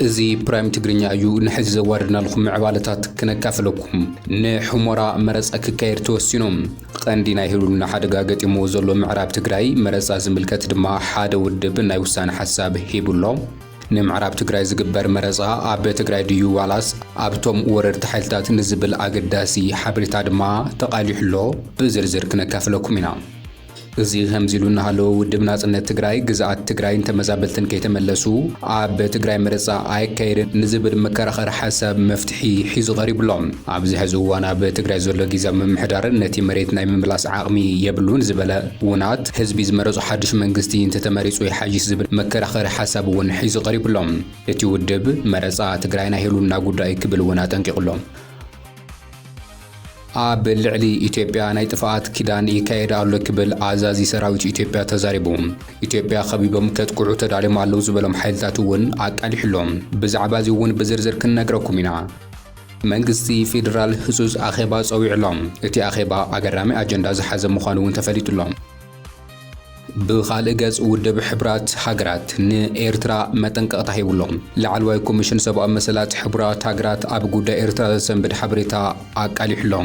እዚ ፕራይም ትግርኛ እዩ። ንሕዚ ዘዋደድናልኩም ምዕባለታት ክነካፍለኩም። ንሑመራ መረጻ ክካየድ ተወሲኑ። ቀንዲ ናይ ህልውና ሓደጋ ገጢምዎ ዘሎ ምዕራብ ትግራይ መረጻ ዝምልከት ድማ ሓደ ውድብ ናይ ውሳነ ሓሳብ ሂቡ ኣሎ። ንምዕራብ ትግራይ ዝግበር መረጻ ኣብ ትግራይ ድዩ ዋላስ ኣብቶም ወረርቲ ሓይልታት ንዝብል ኣገዳሲ ሓበሬታ ድማ ተቓሊሑ ኣሎ። ብዝርዝር ክነካፍለኩም ኢና። እዚ ከምዚ ኢሉ እናሃለወ ውድብ ናጽነት ትግራይ ግዝኣት ትግራይን ተመዛበልትን ከይተመለሱ ኣብ ትግራይ መረጻ ኣይካየድን ንዝብል መከራኸሪ ሓሳብ መፍትሒ ሒዙ ቀሪቡ ኣሎ። ኣብዚ ሕዚ እዋን ኣብ ትግራይ ዘሎ ግዝያዊ ምምሕዳር ነቲ መሬት ናይ ምምላስ ዓቕሚ የብሉን ዝበለ ውናት ህዝቢ ዝመረጾ ሓድሽ መንግስቲ እንተተመሪጹ ይሓይሽ ዝብል መከራኸሪ ሓሳብ እውን ሒዙ ቀሪቡ ኣሎ። እቲ ውድብ መረጻ ትግራይ ናይ ህልውና ጉዳይ ክብል እውን ኣጠንቂቑ ኣሎ። ኣብ ልዕሊ ኢትዮጵያ ናይ ጥፍኣት ኪዳን ይካየድ ኣሎ ክብል ኣዛዚ ሰራዊት ኢትዮጵያ ተዛሪቡ። ኢትዮጵያ ከቢቦም ከጥቅዑ ተዳልዮም ኣለዉ ዝበሎም ሓይልታት እውን ኣቃሊሑ ኣሎ። ብዛዕባ እዚ እውን ብዝርዝር ክንነግረኩም ኢና። መንግስቲ ፌዴራል ህጹጽ ኣኼባ ጸዊዑ ኣሎ። እቲ ኣኼባ ኣገራሚ ኣጀንዳ ዝሓዘ ምዃኑ እውን ተፈሊጡ ኣሎ። ብኻልእ ገጽ ውድብ ሕቡራት ሃገራት ንኤርትራ መጠንቀቕታ ሂቡ ኣሎ። ላዕለዋይ ኮሚሽን ሰብኣዊ መሰላት ሕቡራት ሃገራት ኣብ ጉዳይ ኤርትራ ዘሰንብድ ሓበሬታ ኣቃሊሑ ኣሎ።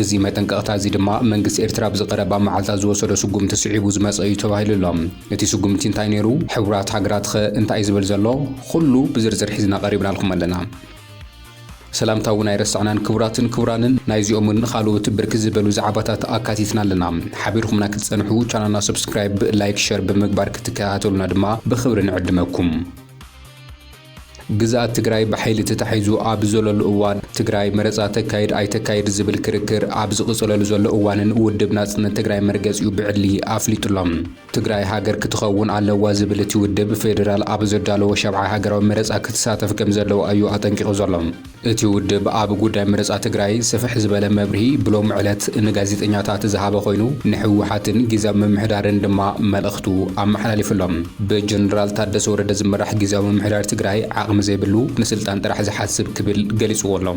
እዚ መጠንቀቕታ እዚ ድማ መንግስቲ ኤርትራ ኣብዚ ቀረባ መዓልታት ዝወሰዶ ስጉምቲ ስዒቡ ዝመጸ እዩ ተባሂሉ ኣሎ። እቲ ስጉምቲ እንታይ ነይሩ? ሕቡራት ሃገራት ኸ እንታይ እዩ ዝብል ዘሎ? ኩሉ ብዝርዝር ሒዝና ቀሪብናልኩም ኣለና። ሰላምታ እውን ኣይረሳዕናን። ክቡራትን ክቡራንን፣ ናይዚኦምን ካልኦት ብርክት ዝበሉ ዛዕባታት ኣካቲትና ኣለና። ሓቢርኩምና ክትጸንሑ ቻናልና ሰብስክራይብ፣ ላይክ፣ ሸር ብምግባር ክትከታተሉና ድማ ብኽብሪ ንዕድመኩም። ግዝኣት ትግራይ ብሓይሊ ተታሒዙ ኣብ ዘለሉ እዋን ትግራይ መረጻ ተካይድ ኣይተካይድ ዝብል ክርክር ኣብ ዝቕጽለሉ ዘሎ እዋንን ውድብ ናጽነት ትግራይ መርገጺኡ ብዕሊ ኣፍሊጡ ኣሎ። ትግራይ ሃገር ክትኸውን ኣለዋ ዝብል እቲ ውድብ ፌዴራል ኣብ ዘዳለዎ ሻብዓይ ሃገራዊ መረጻ ክትሳተፍ ከም ዘለዋ እዩ ኣጠንቂቑ ዘሎ። እቲ ውድብ ኣብ ጉዳይ መረጻ ትግራይ ስፍሕ ዝበለ መብርሂ ብሎሚ ዕለት ንጋዜጠኛታት ዝሃበ ኮይኑ ንህወሓትን ግዝያዊ ምምሕዳርን ድማ መልእኽቱ ኣመሓላሊፉሎም። ብጀነራል ታደሰ ወረደ ዝመራሕ ግዝያዊ ምምሕዳር ትግራይ ዓቕሚ ዘይብሉ ንስልጣን ጥራሕ ዝሓስብ ክብል ገሊጽዎ ኣሎ።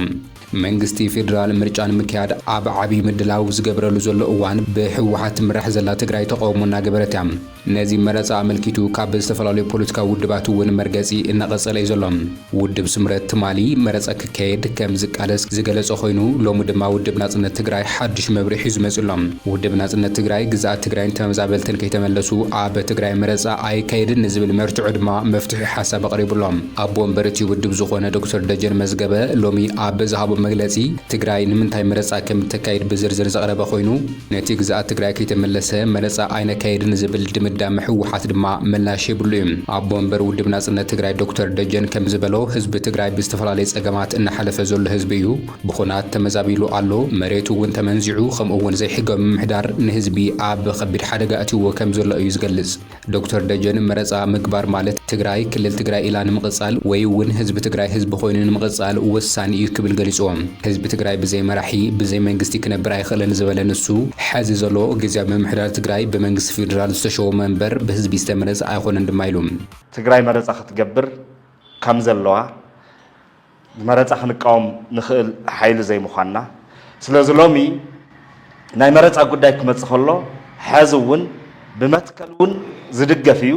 መንግስቲ ፌዴራል ምርጫ ንምክያድ ኣብ ዓብዪ ምድላው ዝገብረሉ ዘሎ እዋን ብህወሓት ትምራሕ ዘላ ትግራይ ተቃውሞ እናገበረት እያ። ነዚ መረፃ ኣመልኪቱ ካብ ዝተፈላለዩ ፖለቲካዊ ውድባት እውን መርገፂ እናቐፀለ እዩ ዘሎ። ውድብ ስምረት ትማሊ መረፃ ክካየድ ከም ዝቃለስ ዝገለፀ ኮይኑ ሎሚ ድማ ውድብ ናፅነት ትግራይ ሓዱሽ መብርሂ ሒዙ መፂኡ ኣሎ። ውድብ ናፅነት ትግራይ ግዝኣት ትግራይን ተመዛበልትን ከይተመለሱ ኣብ ትግራይ መረፃ ኣይካየድን ንዝብል መርትዖ ድማ መፍትሒ ሓሳብ ኣቕሪቡ ኣሎ። ኣቦ ወንበር እቲ ውድብ ዝኾነ ዶክተር ደጀን መዝገበ ሎሚ ኣብ ዝሃቦ መግለፂ ትግራይ ንምንታይ መረፃ ከም እተካይድ ብዝርዝር ዘቕረበ ኮይኑ ነቲ ግዝኣት ትግራይ ከይተመለሰ መረፃ ኣይነካይድን ዝብል ድምዳመ ህወሓት ድማ ምላሽ የብሉ እዩ። ኣቦ ወንበር ውድብ ናፅነት ትግራይ ዶክተር ደጀን ከም ዝበሎ ህዝቢ ትግራይ ብዝተፈላለየ ፀገማት እናሓለፈ ዘሎ ህዝቢ እዩ። ብኹናት ተመዛቢሉ ኣሎ። መሬቱ እውን ተመንዚዑ ከምኡ እውን ዘይሕጋዊ ምምሕዳር ንህዝቢ ኣብ ከቢድ ሓደጋ ኣትይዎ ከም ዘሎ እዩ ዝገልፅ። ዶክተር ደጀን መረፃ ምግባር ማለት ትግራይ ክልል ትግራይ ኢላ ንምቕፃል ወይ እውን ህዝቢ ትግራይ ህዝቢ ኮይኑ ንምቕፃል ወሳኒ እዩ ክብል ገሊፅዎ። ህዝቢ ትግራይ ብዘይ መራሒ ብዘይ መንግስቲ ክነብር ኣይኽእልን ዝበለ ንሱ ሕዚ ዘሎ ግዝያዊ ምምሕዳር ትግራይ ብመንግስቲ ፌዴራል ዝተሸወመ እምበር ብህዝቢ ዝተመረፀ ኣይኾነን ድማ ኢሉ። ትግራይ መረፃ ክትገብር ከም ዘለዋ ብመረፃ ክንቃወም ንኽእል ሓይሊ ዘይምዃንና። ስለዚ ሎሚ ናይ መረፃ ጉዳይ ክመፅእ ከሎ ሕዚ እውን ብመትከል እውን ዝድገፍ እዩ።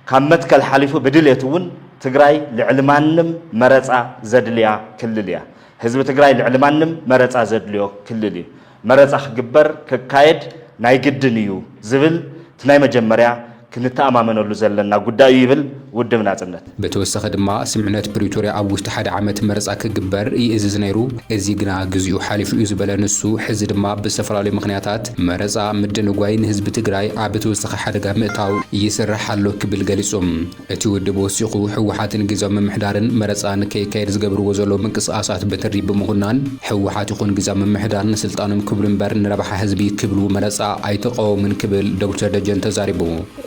ካብ መትከል ሓሊፉ ብድሌት እውን ትግራይ ልዕሊ ማንም መረፃ ዘድልያ ክልል እያ። ህዝቢ ትግራይ ልዕሊ ማንም መረፃ ዘድልዮ ክልል እዩ። መረፃ ክግበር ክካየድ ናይ ግድን እዩ ዝብል እቲ ናይ መጀመርያ ክንተኣማመነሉ ዘለና ጉዳይ እዩ ይብል ውድብ ናፅነት። ብተወሳኺ ድማ ስምዕነት ፕሪቶርያ ኣብ ውሽጢ ሓደ ዓመት መረፃ ክግበር ይእዝዝ ነይሩ፣ እዚ ግና ግዚኡ ሓሊፉ እዩ ዝበለ ንሱ ሕዚ ድማ ብዝተፈላለዩ ምኽንያታት መረፃ ምድንጓይ ንህዝቢ ትግራይ ኣብ ተወሳኺ ሓደጋ ምእታው ይስራሕ ኣሎ ክብል ገሊፁ። እቲ ውድብ ወሲኹ ህወሓትን ግዝያዊ ምምሕዳርን መረፃ ንከይካየድ ዝገብርዎ ዘለዉ ምንቅስቃሳት በትሪ ብምኹናን ህወሓት ይኹን ግዝያዊ ምምሕዳር ንስልጣኖም ክብሉ እምበር ንረብሓ ህዝቢ ክብሉ መረፃ ኣይተቃወሙን ክብል ዶክተር ደጀን ተዛሪቡ።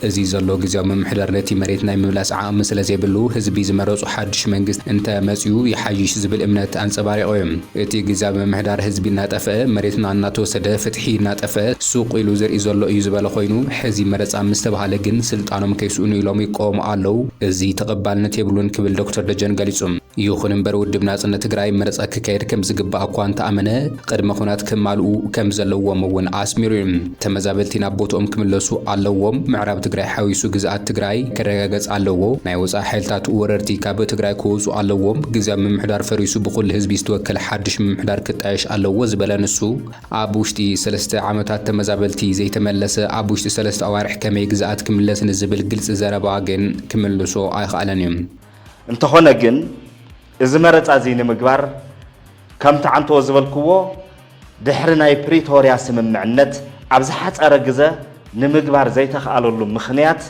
እዚ ዘሎ ግዝያዊ ምምሕዳር ነቲ መሬት ናይ ምምላስ ዓቕሚ ስለ ዘይብሉ ህዝቢ ዝመረፁ ሓድሽ መንግስቲ እንተመፅኡ ይሓይሽ ዝብል እምነት ኣንፀባሪቑ እዩ። እቲ ግዝያዊ ምምሕዳር ህዝቢ እናጠፍአ መሬትና እናተወሰደ ፍትሒ እናጠፍአ ሱቕ ኢሉ ዘርኢ ዘሎ እዩ ዝበለ ኮይኑ ሕዚ መረፃ ምስ ተባሃለ ግን ስልጣኖም ከይስእኑ ኢሎም ይቃወሙ ኣለዉ። እዚ ተቐባልነት የብሉን ክብል ዶክተር ደጀን ገሊፁ። ይኹን እምበር ውድብ ናጽነት ትግራይ መረጻ ክካየድ ከም ዝግባእ እኳ እንተኣመነ፣ ቅድመ ኩናት ክማልኡ ከም ዘለዎም እውን ኣስሚሩ እዩ። ተመዛበልቲ ናብ ቦትኦም ክምለሱ ኣለዎም። ምዕራብ ትግራይ ሓዊሱ ግዝኣት ትግራይ ክረጋገጽ ኣለዎ። ናይ ወጻኢ ሓይልታት ወረርቲ ካብ ትግራይ ክወጹ ኣለዎም። ግዝያዊ ምምሕዳር ፈሪሱ ብኹሉ ህዝቢ ዝተወከለ ሓድሽ ምምሕዳር ክጣየሽ ኣለዎ ዝበለ ንሱ፣ ኣብ ውሽጢ ሰለስተ ዓመታት ተመዛበልቲ ዘይተመለሰ ኣብ ውሽጢ ሰለስተ ኣዋርሕ ከመይ ግዝኣት ክምለስ ንዝብል ግልጺ ዘረባ ግን ክምልሶ ኣይኸኣለን እዩ። እንተኾነ ግን እዚ መረጻ እዚ ንምግባር ከምቲ ዓንተዎ ዝበልክዎ ድሕሪ ናይ ፕሪቶርያ ስምምዕነት ኣብ ዝሓጸረ ግዘ ንምግባር ዘይተኽኣለሉ ምኽንያት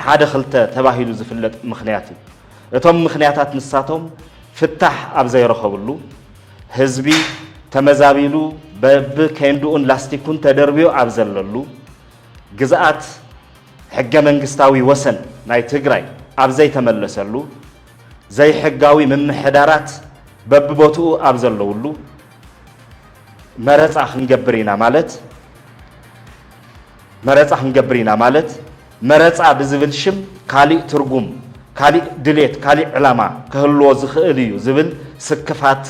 ሓደ ክልተ ተባሂሉ ዝፍለጥ ምኽንያት እዩ። እቶም ምኽንያታት ንሳቶም ፍታሕ ኣብ ዘይረኸብሉ፣ ህዝቢ ተመዛቢሉ በብኬንድኡን ላስቲኩን ተደርብዩ ኣብ ዘለሉ፣ ግዝኣት ሕገ መንግስታዊ ወሰን ናይ ትግራይ ኣብ ዘይተመለሰሉ፣ ዘይሕጋዊ ምምሕዳራት በብቦትኡ ኣብ ዘለውሉ፣ መረፃ ክንገብር ኢና ማለት፣ መረፃ ክንገብር ኢና ማለት፣ መረፃ ብዝብል ሽም ካሊእ ትርጉም፣ ካሊእ ድሌት፣ ካሊእ ዕላማ ክህልዎ ዝኽእል እዩ ዝብል ስክፋት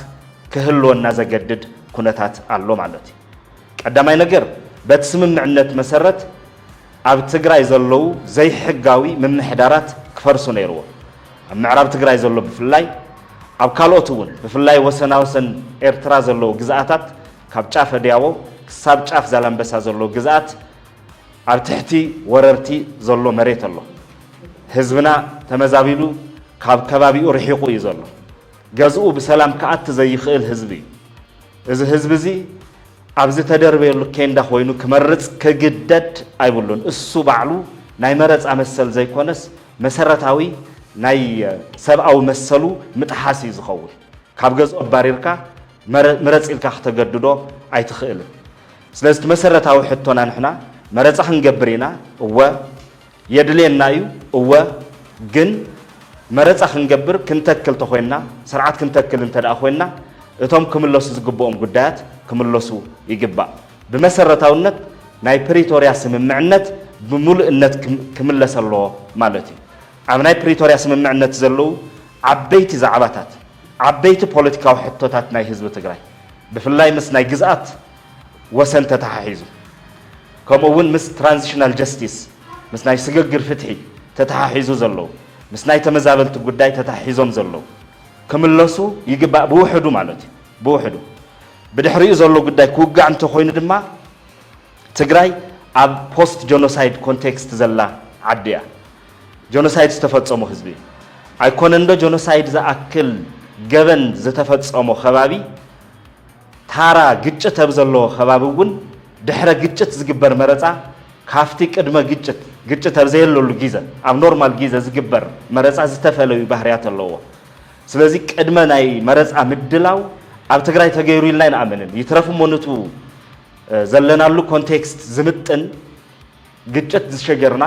ክህልወና ዘገድድ ኩነታት ኣሎ ማለት እዩ። ቀዳማይ ነገር፣ በቲ ስምምዕነት መሰረት ኣብ ትግራይ ዘለዉ ዘይሕጋዊ ምምሕዳራት ክፈርሱ ነይርዎ። ኣብ ምዕራብ ትግራይ ዘሎ ብፍላይ፣ ኣብ ካልኦት እውን ብፍላይ ወሰናወሰን ኤርትራ ዘለዉ ግዝኣታት፣ ካብ ጫፍ ኣድያቦ ክሳብ ጫፍ ዛላምበሳ ዘለዉ ግዝኣት ኣብ ትሕቲ ወረርቲ ዘሎ መሬት ኣሎ። ህዝብና ተመዛቢሉ ካብ ከባቢኡ ርሒቑ እዩ ዘሎ። ገዝኡ ብሰላም ክኣቲ ዘይኽእል ህዝቢ እዩ። እዚ ህዝቢ እዚ ኣብ ዝተደርበየሉ ኬንዳ ኮይኑ ክመርጽ ክግደድ ኣይብሉን። እሱ ባዕሉ ናይ መረጻ መሰል ዘይኮነስ መሰረታዊ ናይ ሰብኣዊ መሰሉ ምጥሓስ እዩ ዝኸውን። ካብ ገዝኡ ኣባሪርካ መረ-፣ ምረጽ ኢልካ ክተገድዶ ኣይትኽእልን። ስለዚ እቲ መሰረታዊ ሕቶና ንሕና መረጻ ክንገብር ኢና፣ እወ፣ የድልየና እዩ፣ እወ፣ ግን መረጻ ክንገብር ክንተክል ተኾይንና፣ ስርዓት ክንተክል እንተ ደኣ ኮይንና፣ እቶም ክምለሱ ዝግብኦም ጉዳያት ክምለሱ ይግባእ። ብመሰረታውነት ናይ ፕሪቶርያ ስምምዕነት ብምሉእነት ክም-፣ ክምለስ ኣለዎ ማለት እዩ። ኣብ ናይ ፕሪቶርያ ስምምዕነት ዘለዉ ዓበይቲ ዛዕባታት፣ ዓበይቲ ፖለቲካዊ ሕቶታት ናይ ህዝቢ ትግራይ፣ ብፍላይ ምስ ናይ ግዝኣት ወሰን ተተሓሒዙ፣ ከምኡ እውን ምስ ትራንዚሽናል ጀስቲስ፣ ምስ ናይ ስግግር ፍትሒ ተተሓሒዙ ዘለዉ፣ ምስ ናይ ተመዛበልቲ ጉዳይ ተተሓሒዞም ዘለዉ ክምለሱ ይግባእ፣ ብውሕዱ ማለት እዩ። ብውሕዱ። ብድሕሪኡ ዘሎ ጉዳይ ክውጋዕ እንተኾይኑ ድማ፣ ትግራይ ኣብ ፖስት ጀኖሳይድ ኮንቴክስት ዘላ ዓዲ እያ። ጀኖሳይድ ዝተፈጸሞ ህዝቢ እዩ። ኣይኮነንዶ ጀኖሳይድ ዝኣክል ገበን ዝተፈጸሞ ከባቢ፣ ታራ ግጭት ኣብ ዘለዎ ከባቢ እውን ድሕረ ግጭት ዝግበር መረጻ፣ ካብቲ ቅድመ ግጭት፣ ግጭት ኣብ ዘየለሉ ግዘ፣ ኣብ ኖርማል ግዘ ዝግበር መረጻ ዝተፈለዩ ባህርያት ኣለዎ። ስለዚ ቅድመ ናይ መረጻ ምድላው ኣብ ትግራይ ተገይሩ ኢልና ኣይንኣምንን። ይትረፍ እሞ ነቱ፣ እ፣ ዘለናሉ ኮንቴክስት ዝምጥን ግጭት ዝሸገርና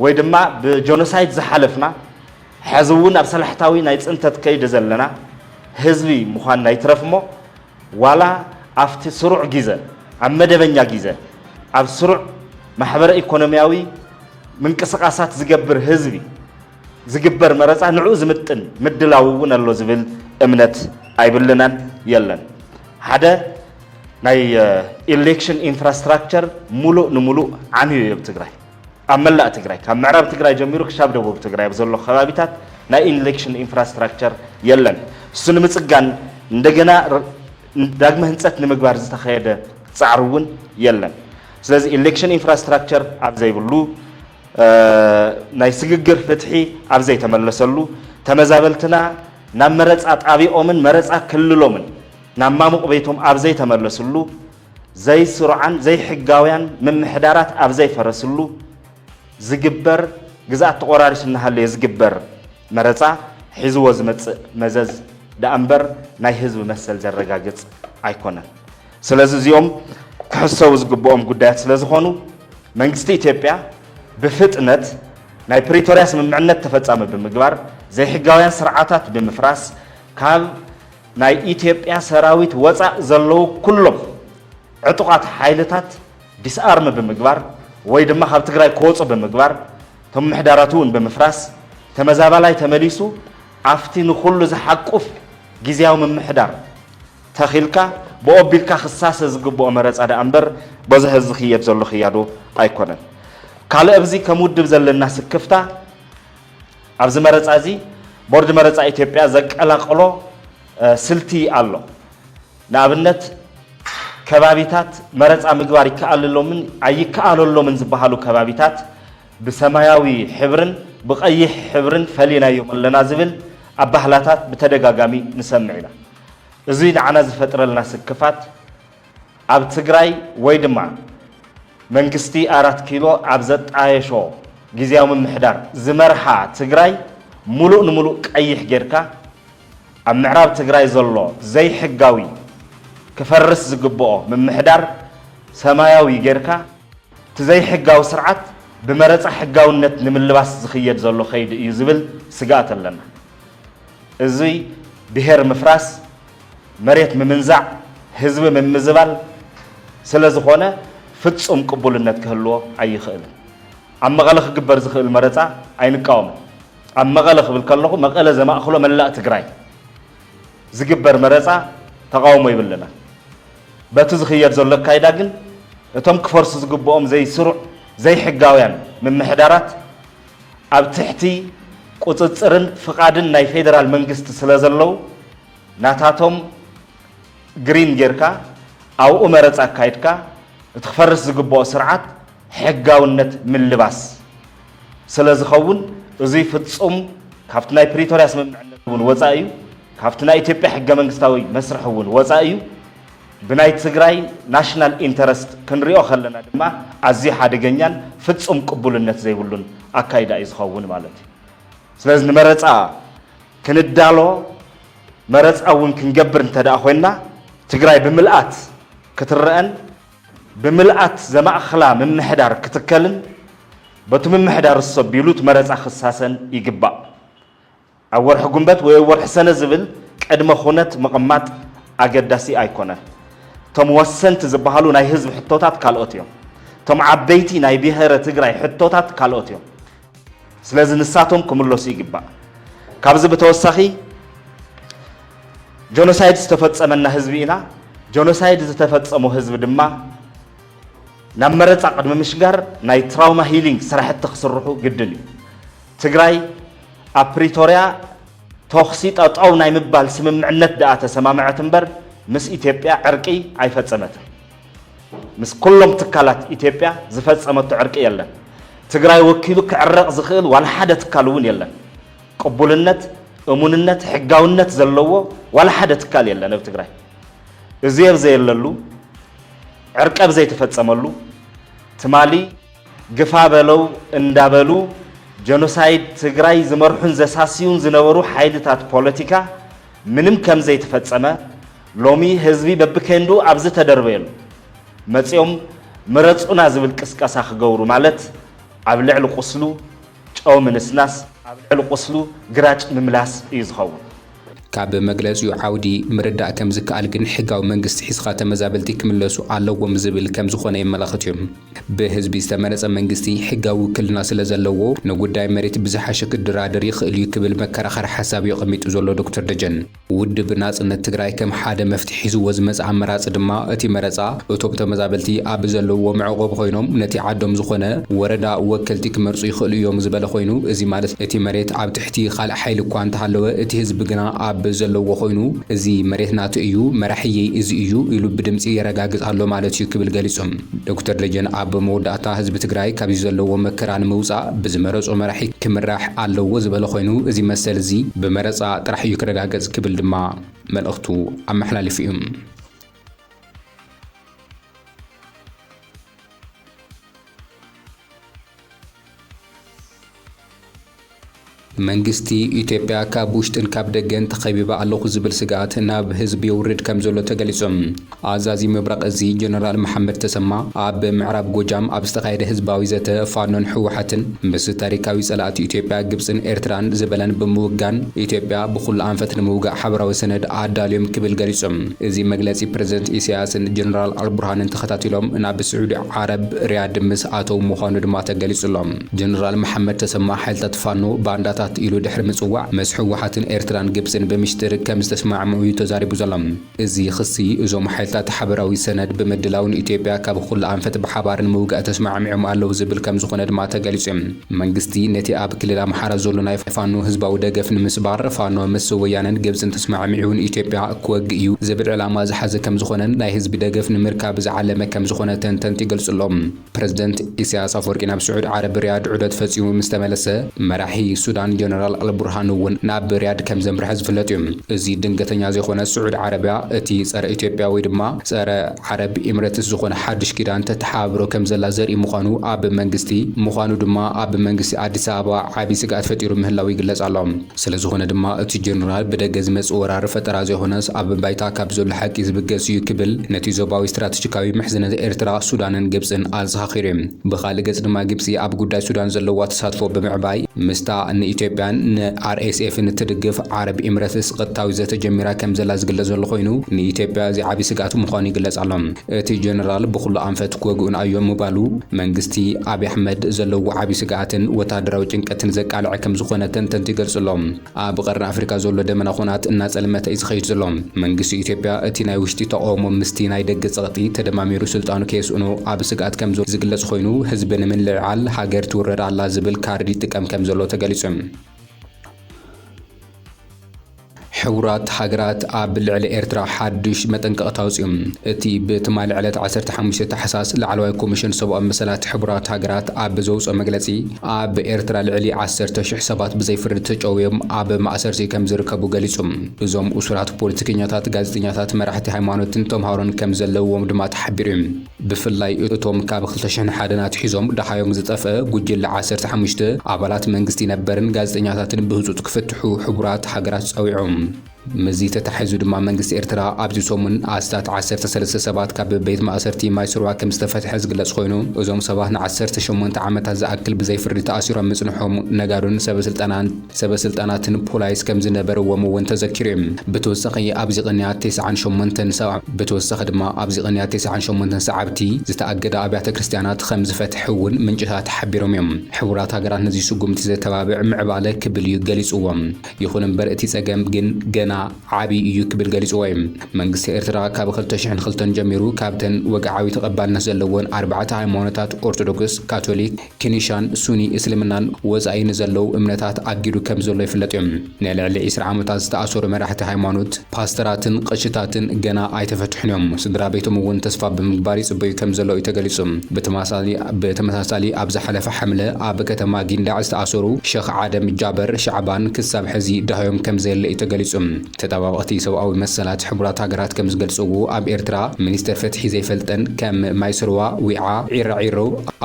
ወይ ድማ ብጀኖሳይድ ዝሓለፍና፣ ሕዚ እውን ኣብ ሰላሕታዊ ናይ ጽንተት ከይዲ ዘለና ህዝቢ ምዃንና ይትረፍ እሞ፣ ዋላ ኣብቲ ስሩዕ ግዘ፣ ኣብ መደበኛ ግዘ፣ ኣብ ስሩዕ ማሕበረ ኢኮኖሚያዊ ምንቅስቓሳት ዝገብር ህዝቢ ዝግበር መረጻ ንዕኡ ዝምጥን ምድላው እውን ኣሎ ዝብል እምነት ኣይብልናን የለን። ሓደ ናይ፣ እ፣ ኢሌክሽን ኢንፍራስትራክቸር ሙሉእ ንሙሉእ ዓምዩ እዩ ኣብ ትግራይ። ኣብ መላእ ትግራይ፣ ካብ ምዕራብ ትግራይ ጀሚሩ ክሻብ ደቡብ ትግራይ ኣብ ዘሎ ከባቢታት ናይ ኢሌክሽን ኢንፍራስትራክቸር የለን። እሱ ንምጽጋን እንደገና ር-፣ ዳግመ ህንጸት ንምግባር ዝተኸየደ ጻዕሪ እውን የለን። ስለዚ ኢሌክሽን ኢንፍራስትራክቸር ኣብ ዘይብሉ፣ እ፣ ናይ ስግግር ፍትሒ ኣብ ዘይተመለሰሉ፣ ተመዛበልትና ናብ መረጻ ጣቢኦምን መረጻ ክልሎምን ናብ ማሙቕ ቤቶም ኣብ ዘይተመለስሉ፣ ዘይስሩዓን ዘይሕጋውያን ምምሕዳራት ኣብ ዘይፈረስሉ ዝግበር፣ ግዝኣት ተቖራሪሱ እናሃለየ ዝግበር መረጻ ሒዝዎ ዝመጽእ መዘዝ ደኣ እምበር ናይ ህዝቢ መሰል ዘረጋግጽ ኣይኮነን። ስለዚ እዚኦም ክሕሰቡ ዝግብኦም ጉዳያት ስለ ዝኾኑ፣ መንግስቲ ኢትዮጵያ ብፍጥነት ናይ ፕሪቶርያ ስምምዕነት ተፈጻሚ ብምግባር፣ ዘይሕጋውያን ስርዓታት ብምፍራስ፣ ካብ ናይ ኢትዮጵያ ሰራዊት ወጻእ ዘለዉ ኩሎም ዕጡቓት ሓይልታት ዲስኣርም ብምግባር ወይ ድማ ካብ ትግራይ ክወፁ ብምግባር፣ እቶም ምሕዳራት እውን ብምፍራስ፣ ተመዛባላይ ተመሊሱ ኣብቲ ንኹሉ ዝሓቁፍ ግዝያዊ ምምሕዳር ተኺልካ ብኦቢልካ ክሳሰ ዝግብኦ መረፃ ደኣ እምበር በዚ ህዝቢ ክየድ ዘሎ ክያዶ ኣይኮነን። ካልእ ኣብዚ ከም ውድብ ዘለና ስክፍታ ኣብዚ መረፃ እዚ ቦርድ መረፃ ኢትዮጵያ ዘቀላቀሎ ስልቲ ኣሎ። ንኣብነት ከባቢታት መረፃ ምግባር ይከኣለሎምን ኣይከኣለሎምን ዝበሃሉ ከባቢታት ብሰማያዊ ሕብርን ብቐይሕ ሕብርን ፈሊናዮም ኣለና ዝብል ኣባህላታት ብተደጋጋሚ ንሰምዕ ኢና። እዙይ ንዓና ዝፈጥረልና ስክፋት ኣብ ትግራይ ወይ ድማ መንግስቲ ኣራት ኪሎ ኣብ ዘጣየሾ ግዝያዊ ምምሕዳር ዝመርሓ ትግራይ ሙሉእ ንሙሉእ ቀይሕ ጌርካ ኣብ ምዕራብ ትግራይ ዘሎ ዘይሕጋዊ ክፈርስ ዝግብኦ ምምሕዳር ሰማያዊ ጌርካ እቲ ዘይሕጋዊ ስርዓት ብመረፃ ሕጋውነት ንምልባስ ዝኽየድ ዘሎ ከይዲ እዩ ዝብል ስግኣት ኣለና። እዚ ብሄር ምፍራስ፣ መሬት ምምንዛዕ፣ ህዝቢ ምምዝባል ስለ ዝኾነ ፍጹም ቅቡልነት ክህልዎ ኣይኽእልን። ኣብ መቐለ ክግበር ዝኽእል መረፃ ኣይንቃወምን። ኣብ መቐለ ክብል ከለኹ መቐለ ዘማእኽሎ መላእ ትግራይ ዝግበር መረፃ ተቓውሞ ይብልና። በቲ ዝኽየድ ዘሎ ኣካይዳ ግን እቶም ክፈርሱ ዝግብኦም ዘይስሩዕ ዘይሕጋውያን ምምሕዳራት ኣብ ትሕቲ ቁፅፅርን ፍቓድን ናይ ፌደራል መንግስቲ ስለ ዘለዉ ናታቶም ግሪን ጌርካ ኣብኡ መረፃ ኣካይድካ እቲ ክፈርስ ዝግብኦ ስርዓት ሕጋውነት ምልባስ ስለ ዝኸውን እዙይ ፍፁም ካብቲ ናይ ፕሪቶርያ ስምምዕነት እውን ወፃኢ እዩ። ካብቲ ናይ ኢትዮጵያ ሕገ መንግስታዊ መስርሕ እውን ወፃኢ እዩ። ብናይ ትግራይ ናሽናል ኢንተረስት ክንሪኦ ከለና ድማ ኣዝዩ ሓደገኛን ፍፁም ቅቡልነት ዘይብሉን ኣካይዳ እዩ ዝኸውን ማለት እዩ። ስለዚ ንመረፃ ክንዳሎ መረፃ እውን ክንገብር እንተ ደኣ ኮይንና ትግራይ ብምልኣት ክትረአን ብምልኣት ዘማእኽላ ምምሕዳር ክትከልን በቲ ምምሕዳር እሶ ቢሉ እቲ መረፃ ክሳሰን ይግባእ። ኣብ ወርሒ ጉንበት ወይ ኣብ ወርሒ ሰነ ዝብል ቅድመ ኩነት ምቕማጥ ኣገዳሲ ኣይኮነን። እቶም ወሰንቲ ዝበሃሉ ናይ ህዝቢ ሕቶታት ካልኦት እዮም። እቶም ዓበይቲ ናይ ብሄረ ትግራይ ሕቶታት ካልኦት እዮም። ስለዚ ንሳቶም ክምለሱ ይግባእ። ካብዚ ብተወሳኺ ጆኖሳይድ ዝተፈጸመና ህዝቢ ኢና። ጆኖሳይድ ዝተፈጸሞ ህዝቢ ድማ ናብ መረጻ ቅድሚ ምሽጋር ናይ ትራውማ ሂሊንግ ስራሕቲ ክስርሑ ግድን እዩ። ትግራይ ኣብ ፕሪቶርያ ተኹሲ ጠጠው ናይ ምባል ስምምዕነት ደኣ ተሰማምዐት እምበር ምስ ኢትዮጵያ ዕርቂ ኣይፈጸመትን። ምስ ኩሎም ትካላት ኢትዮጵያ ዝፈጸመቶ ዕርቂ የለን። ትግራይ ወኪሉ ክዕረቕ ዝኽእል ዋላ ሓደ ትካል እውን የለን። ቅቡልነት፣ እሙንነት፣ ሕጋውነት ዘለዎ ዋላ ሓደ ትካል የለን ኣብ ትግራይ። እዚ ኣብ ዘየለሉ፣ ዕርቂ ኣብ ዘይተፈጸመሉ፣ ትማሊ ግፋ በለው እንዳበሉ ጀኖሳይድ ትግራይ ዝመርሑን ዘሳስዩን ዝነበሩ ሓይልታት ፖለቲካ ምንም ከም ዘይተፈጸመ፣ ሎሚ ህዝቢ በብከንዱ ኣብ ዝተደርበየሉ መጺኦም ምረጹና ዝብል ቅስቀሳ ክገብሩ ማለት ኣብ ልዕሊ ቁስሉ ጨው ምንስናስ፣ ኣብ ልዕሊ ቁስሉ ግራጭ ምምላስ እዩ ዝኸውን። ካብ መግለጺኡ ዓውዲ ምርዳእ ከም ዝከኣል ግን ሕጋዊ መንግስቲ ሒዝኻ ተመዛበልቲ ክምለሱ ኣለዎም ዝብል ከም ዝኾነ የመላኽት እዩ። ብህዝቢ ዝተመረጸ መንግስቲ ሕጋዊ ውክልና ስለ ዘለዎ ንጉዳይ መሬት ብዝሓሸ ክደራደር ይኽእል እዩ ክብል መከራኸሪ ሓሳብ እዩ ኣቐሚጡ ዘሎ ዶክተር ደጀን። ውድብ ናጽነት ትግራይ ከም ሓደ መፍትሒ ሒዝዎ ዝመጽእ ኣመራጺ ድማ እቲ መረጻ እቶም ተመዛበልቲ ኣብ ዘለውዎ መዕቆቢ ኮይኖም ነቲ ዓዶም ዝኾነ ወረዳ ወከልቲ ክመርጹ ይኽእሉ እዮም ዝበለ ኮይኑ፣ እዚ ማለት እቲ መሬት ኣብ ትሕቲ ካልእ ሓይሊ እኳ እንተሃለወ እቲ ህዝቢ ግና ኣብ ዘለዎ ኮይኑ እዚ መሬት ናቱ እዩ፣ መራሒየይ እዚ እዩ ኢሉ ብድምጺ የረጋግጽ ኣሎ ማለት እዩ ክብል ገሊጹ። ዶክተር ደጀን ኣብ መወዳእታ ህዝቢ ትግራይ ካብዚ ዘለዎ መከራ ንምውጻእ ብዝመረጾ መራሒ ክምራሕ ኣለዎ ዝበለ ኮይኑ፣ እዚ መሰል እዚ ብመረጻ ጥራሕ እዩ ክረጋገጽ ክብል ድማ መልእኽቱ ኣመሓላሊፉ እዩ። መንግስቲ ኢትዮጵያ ካብ ውሽጥን ካብ ደገን ተኸቢበ ኣለኹ ዝብል ስግኣት ናብ ህዝቢ የውርድ ከም ዘሎ ተገሊጹ። ኣዛዚ ምብራቕ እዚ ጀነራል መሓመድ ተሰማ ኣብ ምዕራብ ጎጃም ኣብ ዝተኻየደ ህዝባዊ ዘተ ፋኖን ህወሓትን ምስ ታሪካዊ ጸላእቲ ኢትዮጵያ ግብጽን ኤርትራን ዝበለን ብምውጋን ኢትዮጵያ ብኹሉ ኣንፈት ንምውጋእ ሓበራዊ ሰነድ ኣዳልዮም ክብል ገሊጹ። እዚ መግለጺ ፕረዚደንት ኢሳያስን ጀነራል ኣልቡርሃንን ተኸታቲሎም ናብ ስዑዲ ዓረብ ሪያድ ምስ ኣተው ምዃኑ ድማ ተገሊጹ ኣሎ። ጀነራል መሓመድ ተሰማ ሓይልታት ፋኖ ባንዳታት ኢሉ ድሕሪ ምጽዋዕ፣ ምስ ህወሓትን ኤርትራን ግብጽን ብምሽጥር ከም ዝተስማዕምዑ እዩ ተዛሪቡ ዘሎ። እዚ ክሲ፣ እዞም ሓይልታት ሓበራዊ ሰነድ ብምድላው ንኢትዮጵያ ካብ ኩሉ ኣንፈት ብሓባር ንምውጋእ ተስማዕሚዖም ኣለዉ ዝብል ከም ዝኾነ ድማ ተገሊጹ። መንግስቲ ነቲ ኣብ ክልል ኣምሓራ ዘሎ ናይ ፋኖ ህዝባዊ ደገፍ ንምስባር፣ ፋኖ ምስ ወያነን ግብጽን ተስማዕሚዑ ንኢትዮጵያ ክወግእ እዩ ዝብል ዕላማ ዝሓዘ ከም ዝኾነን ናይ ህዝቢ ደገፍ ንምርካብ ዝዓለመ ከም ዝኾነ ተንተንቲ ይገልጹ ኣለዉ። ፕረዚደንት ኢሳያስ ኣፈወርቂ ናብ ስዑድ ዓረብ ሪያድ ዑደት ፈጺሙ ምስ ተመለሰ፣ መራሒ ሱዳን ጀነራል ኣልቡርሃን እውን ናብ ሪያድ ከም ዘምርሐ ዝፍለጥ እዩ። እዚ ድንገተኛ ዘይኮነ፣ ስዑድ ዓረብያ እቲ ጸረ ኢትዮጵያ ወይ ድማ ጸረ ዓረብ ኤምሬትስ ዝኾነ ሓድሽ ኪዳን ተተሓባብሮ ከም ዘላ ዘርኢ ምዃኑ ኣብ መንግስቲ ምዃኑ ድማ ኣብ መንግስቲ ኣዲስ ኣበባ ዓቢ ስግኣት ፈጢሩ ምህላው ይግለጽ ኣሎ። ስለ ዝኾነ ድማ እቲ ጀነራል ብደገ ዝመጽእ ወራሪ ፈጠራ ዘይኮነስ ኣብ ባይታ ካብ ዘሎ ሓቂ ዝብገስ እዩ ክብል ነቲ ዞባዊ ስትራተጂካዊ ምሕዝነት ኤርትራ፣ ሱዳንን ግብጽን ኣዘኻኺሩ እዩ። ብኻልእ ገጽ ድማ ግብጺ ኣብ ጉዳይ ሱዳን ዘለዋ ተሳትፎ ብምዕባይ ምስታ ንኢትዮጵያን ንኣርኤስኤፍን እትድግፍ ዓረብ ኤምሬትስ ቀጥታዊ ዘተ ጀሚራ ከም ዘላ ዝግለጽ ዘሎ ኮይኑ ንኢትዮጵያ እዚ ዓቢ ስግኣት ምዃኑ ይግለጽ ኣሎ። እቲ ጀነራል ብኹሉ ኣንፈት ክወግኡን ኣዮም ምባሉ መንግስቲ ኣብይ ኣሕመድ ዘለዎ ዓቢ ስግኣትን ወታደራዊ ጭንቀትን ዘቃልዐ ከም ዝኾነ ተንተንቲ ይገልጹ ኣለዉ። ኣብ ቀርኒ ኣፍሪካ ዘሎ ደመና ኹናት እናጸልመተ እዩ ዝኸይድ ዘሎ። መንግስቲ ኢትዮጵያ እቲ ናይ ውሽጢ ተቃውሞ ምስቲ ናይ ደገ ጸቕጢ ተደማሚሩ ስልጣኑ ከየስእኖ ኣብ ስግኣት ከም ዘሎ ዝግለጽ ኮይኑ ህዝቢ ንምልዕዓል ሃገር ትውረር ኣላ ዝብል ካርድ ይጥቀም ከም ዘሎ ተገሊጹ። ሕቡራት ሃገራት ኣብ ልዕሊ ኤርትራ ሓድሽ መጠንቀቕታ ኣውጺኡ። እቲ ብትማሊ ዕለት ዓሰርተ ሓሙሽተ ታሕሳስ ላዕለዋይ ኮሚሽን ሰብኣዊ መሰላት ሕቡራት ሃገራት ኣብ ዘውጽኦ መግለጺ፣ ኣብ ኤርትራ ልዕሊ ዓሰርተ ሽሕ ሰባት ብዘይ ፍርዲ ተጨውዮም ኣብ ማእሰርቲ ከም ዝርከቡ ገሊጹ። እዞም እሱራት ፖለቲከኛታት፣ ጋዜጠኛታት፣ መራሕቲ ሃይማኖትን ተምሃሮን ከም ዘለውዎም ድማ ተሓቢሩ እዩ። ብፍላይ እቶም ካብ ክልተ ሽሕን ሓደን ኣትሒዞም ደሃዮም ዝጠፍአ ጉጅለ ዓሰርተ ሓሙሽተ ኣባላት መንግስቲ ነበርን ጋዜጠኛታትን ብህጹጽ ክፍትሑ ሕቡራት ሃገራት ጸዊዖም። ምስዚ ተታሒዙ ድማ መንግስቲ ኤርትራ ኣብዚ ሰሙን ኣስታት ዓሰርተ ሰለስተ ሰባት ካብ ቤት ማእሰርቲ ማይስርዋ ከም ዝተፈትሐ ዝግለጽ ኮይኑ፣ እዞም ሰባት ንዓሰርተ ሸሞንተ ዓመታት ዝኣክል ብዘይ ፍርዲ ተኣሲሮም ምጽንሖም ነጋዶን ሰበ ስልጣናን ሰበ ስልጣናትን ፖላይስ ከም ዝነበርዎም እውን ተዘኪሩ እዩ። ብተወሳኺ ኣብዚ ቅንያት ተስዓን ሸሞንተን ሰዓ-፣ ብተወሳኺ ድማ ኣብዚ ቅንያት ተስዓን ሸሞንተን ሰዓብቲ ዝተኣገዳ ኣብያተ ክርስቲያናት ከም ዝፈትሕ እውን ምንጭታት ሓቢሮም እዮም። ሕቡራት ሃገራት ነዚ ስጉምቲ ዘተባብዕ ምዕባለ ክብል እዩ ገሊጽዎ። ይኹን እምበር እቲ ጸገም ግን ገና ዓቢ እዩ ክብል ገሊጽዎ እዩ። መንግስቲ ኤርትራ ካብ ክልተ ሽሕን ክልተን ጀሚሩ ካብተን ወግዓዊ ተቐባልነት ዘለወን ኣርባዕተ ሃይማኖታት ኦርቶዶክስ፣ ካቶሊክ፣ ክኒሻን ሱኒ እስልምናን ወጻኢ ንዘለዉ እምነታት ኣጊዱ ከም ዘሎ ይፍለጥ እዩ። ንልዕሊ ዕስራ ዓመታት ዝተኣሰሩ መራሕቲ ሃይማኖት፣ ፓስተራትን ቀሽታትን ገና ኣይተፈትሑን እዮም። ስድራ ቤቶም እውን ተስፋ ብምግባር ይጽበዩ ከም ዘለዉ እዩ ተገሊጹ። ብተመሳሳሊ፣ ብተመሳሳሊ ኣብ ዝሓለፈ ሓምለ ኣብ ከተማ ጊንዳዕ ዝተኣሰሩ ሸኽ ዓደም ጃበር ሻዕባን ክሳብ ሕዚ ደሃዮም ከም ዘየለ እዩ ተገሊጹ። ተጣባበቕቲ ሰብኣዊ መሰላት ሕቡራት ሃገራት ከም ዝገልጽዎ፣ ኣብ ኤርትራ ሚኒስተር ፍትሒ ዘይፈልጠን ከም ማይስርዋ፣ ዊዓ፣ ዒራዒሮ፣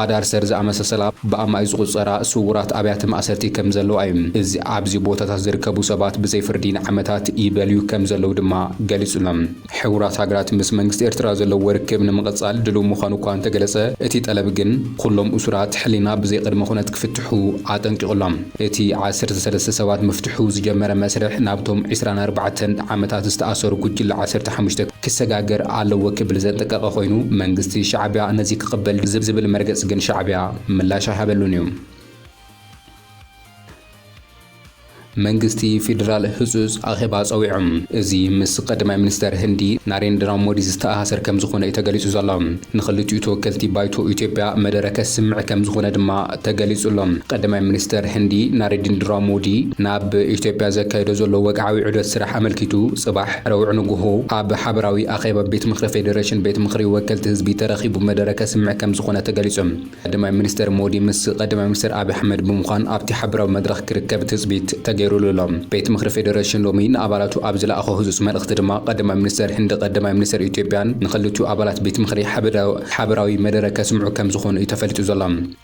ኣዳርሰር ዝኣመሳሰላ ብኣማኢት ዝቑጸራ ስዉራት ኣብያተ ማእሰርቲ ከም ዘለዋ እዩ። እዚ ኣብዚ ቦታታት ዝርከቡ ሰባት ብዘይ ፍርዲ ንዓመታት ይበልዩ ከም ዘለዉ ድማ ገሊጹሎም። ሕቡራት ሃገራት ምስ መንግስቲ ኤርትራ ዘለዎ ርክብ ንምቕጻል ድሉው ምዃኑ እኳ እንተገለጸ፣ እቲ ጠለብ ግን ኩሎም እሱራት ሕሊና ብዘይ ቅድመ ኩነት ክፍትሑ ኣጠንቂቑሎም። እቲ ዓሰርተ ሰለስተ ሰባት ምፍትሑ ዝጀመረ መስርሕ ናብቶም ዕስራን ኣርባዕተን ዓመታት ዝተኣሰሩ ጉጅለ ዓሰርተ ሓሙሽተ ክሰጋገር ኣለዎ ክብል ዘጠንቀቐ ኮይኑ፣ መንግስቲ ሻዕቢያ ነዚ ክቕበል ዝብ-፣ ዝብል መርገጽ ግን ሻዕቢያ ምላሽ ኣይሃበሉን እዩ። መንግስቲ ፌደራል ህጹጽ ኣኼባ ጸዊዑ። እዚ ምስ ቀዳማይ ሚኒስተር ህንዲ ናሬንድራ ሞዲ ዝተኣሳሰር ከም ዝኾነ እዩ ተገሊጹ ዘሎ። ንኽልቲኡ ተወከልቲ ባይቶ ኢትዮጵያ መደረ ከስምዕ ከም ዝኾነ ድማ ተገሊጹ ኣሎ። ቀዳማይ ሚኒስተር ህንዲ ናሬንድራ ሞዲ ናብ ኢትዮጵያ ዘካየዶ ዘሎ ወግዓዊ ዑደት ስራሕ ኣመልኪቱ፣ ጽባሕ ረቡዕ ንግሆ ኣብ ሓበራዊ ኣኼባ ቤት ምኽሪ ፌደሬሽን ቤት ምኽሪ ወከልቲ ህዝቢ ተረኺቡ መደረ ከስምዕ ከም ዝኾነ ተገሊጹ። ቀዳማይ ሚኒስተር ሞዲ ምስ ቀዳማይ ሚኒስተር ኣብይ ኣሕመድ ብምዃን ኣብቲ ሓበራዊ መድረኽ ክርከብ ትጽቢት ተገይሩሉ ኣሎ። ቤት ምኽሪ ፌደሬሽን ሎሚ ንኣባላቱ ኣብ ዝለኣኾ ህጹጽ መልእኽቲ ድማ፣ ቀዳማይ ሚኒስተር ህንዲ፣ ቀዳማይ ሚኒስተር ኢትዮጵያን ንኽልቲኡ ኣባላት ቤት ምኽሪ ሓበራ-፣ ሓበራዊ መደረ ከስምዑ ከም ዝኾኑ እዩ ተፈሊጡ ዘሎ።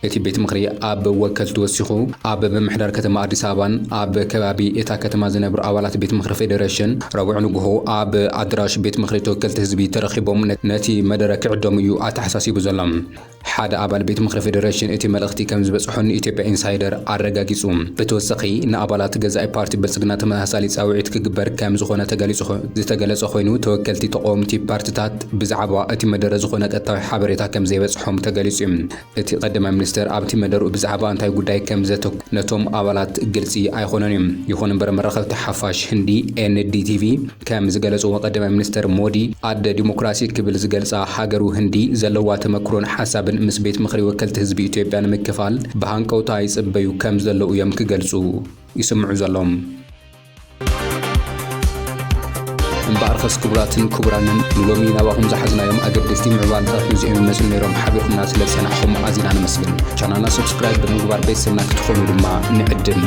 እቲ ቤት ምኽሪ ኣብ ወከልቲ ወሲኹ፣ ኣብ ምምሕዳር ከተማ ኣዲስ ኣበባን ኣብ ከባቢ እታ ከተማ ዝነብሩ ኣባላት ቤት ምኽሪ ፌደሬሽን ረቡዕ ንግሆ ኣብ ኣዳራሽ ቤት ምኽሪ ተወከልቲ ህዝቢ ተረኺቦም ነ-፣ ነቲ መደረ ክዕደሙ እዩ ኣተሓሳሲቡ ዘሎ። ሓደ ኣባል ቤት ምኽሪ ፌደሬሽን እቲ መልእኽቲ ከም ዝበጽሖ ንኢትዮጵያ ኢንሳይደር ኣረጋጊጹ። ብተወሳኺ ንኣባላት ገዛ ገዛኢ ፓርቲ ብልጽግና ተመሳሳሊ ጻውዒት ክግበር ከም ዝኾነ ተገሊጹ ኾ-፣ ዝተገለጸ ኮይኑ፣ ተወከልቲ ተቃወምቲ ፓርትታት ብዛዕባ እቲ መደረ ዝኾነ ቀጥታዊ ሓበሬታ ከም ዘይበጽሖም ተገሊጹ እዩ። እቲ ቀዳማይ ሚኒስተር ኣብቲ መደርኡ ብዛዕባ እንታይ ጉዳይ ከም ዘተኩ ነቶም ኣባላት ግልጺ ኣይኾነን እዩ። ይኹን እምበር መራኸብቲ ሓፋሽ ህንዲ ኤን ዲ ቲ ቪ ከም ዝገለጽዎ፣ ቀዳማይ ሚኒስተር ሞዲ ኣደ ዲሞክራሲ ክብል ዝገልጻ ሃገሩ ህንዲ ዘለዋ ተመክሮን ሓሳብን ምስ ቤት ምኽሪ ወከልቲ ህዝቢ ኢትዮጵያ ንምክፋል ብሃንቀውታ ይጽበዩ ከም ዘለዉ እዮም ክገልጹ ይስምዑ ዘለዉ። እምበኣርከስ ክቡራትን ክቡራንን ንሎሚ ናባኹም ዝሓዝናዮም ኣገደስቲ ምዕባለታት ነዚኦም ይመስሉ ነይሮም። ሓቢርኩምና ስለ ዝጸናሕኹም ኣዚና ነመስግን። ቻናልና ሰብስክራይብ ብምግባር ቤተሰብና ክትኾኑ ድማ ንዕድም።